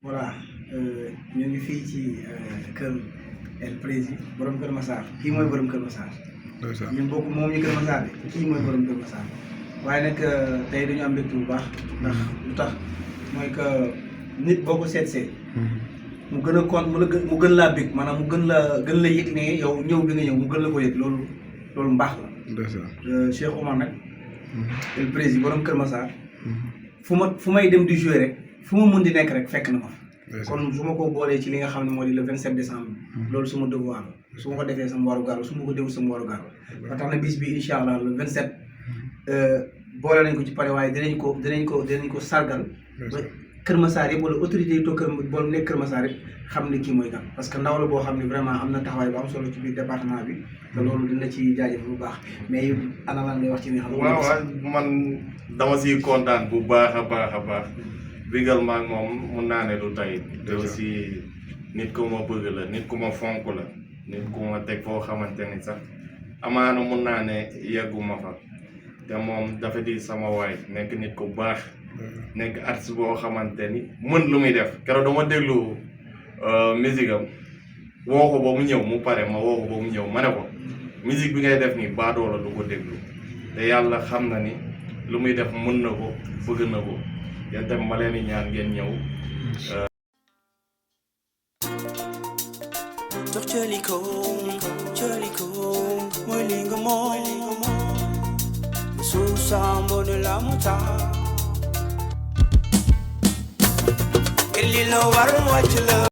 voilà ñu ngi fii ci kër El Prési borom Kër Massar kii mooy borom Kër Massar. ñun bokk moom ñu Kër Massar bi kii mooy borom Kër Massar waaye nag tey dañu am mbégte bu baax ndax lu tax mooy que nit boo ko seetsee mu gën a mu gën laa bég maanaam mu gën la yëg ne yow ñëw bi nga ñëw mu gën la ko yëg loolu mbaax la. Cheikh Oumar nag El Prési borom Kër Massar fu may dem di jouer rek fu ma mun di nekk rek fekk na ma kon su ma ko boolee ci li nga xam ne moo di le 27 décembre loolu suma devoir la su ma ko defee sama waru gaar su ma ko deful sama waru gaar ba tax na bis bi incha allah le 27 boole nañ ko ci pare waaye dinañ ko sargal ba Kër Massar yëpp wala autorité yi toog bool nekk Kër Massar yëpp xam ne kii mooy kan parce que ndaw la boo xam ne vraiment am na taxawaay bu am solo ci biir département bi te loolu dina ci jaajëf bu baax mais ana lan ngay wax ci li nga xam ne waaw man dama siy kontaan bu baax a baax bigal maag moom mun naa ne du tey te aussi nit ku ma bëgg la nit ku ma fonk la nit ku ma teg foo xamante ni sax amaana mun naa ne yegguma fa te moom dafa di sama waay nekk nit ku baax nekk artiste boo xamante ni mën lu muy def keroog dama déglu musique am woo ko ba mu ñëw mu pare ma woo ko ba mu ñëw ma ne ko musique bi ngay def nii baadoo la du ko déglu te yàlla xam na ni lu muy def mën na ko bëgg na ko yéen tamit ma leen di ñaan ngeen ñëw. jox cëliko mooy li nga moom suuf sambo de la muta ngir li la war wàcc la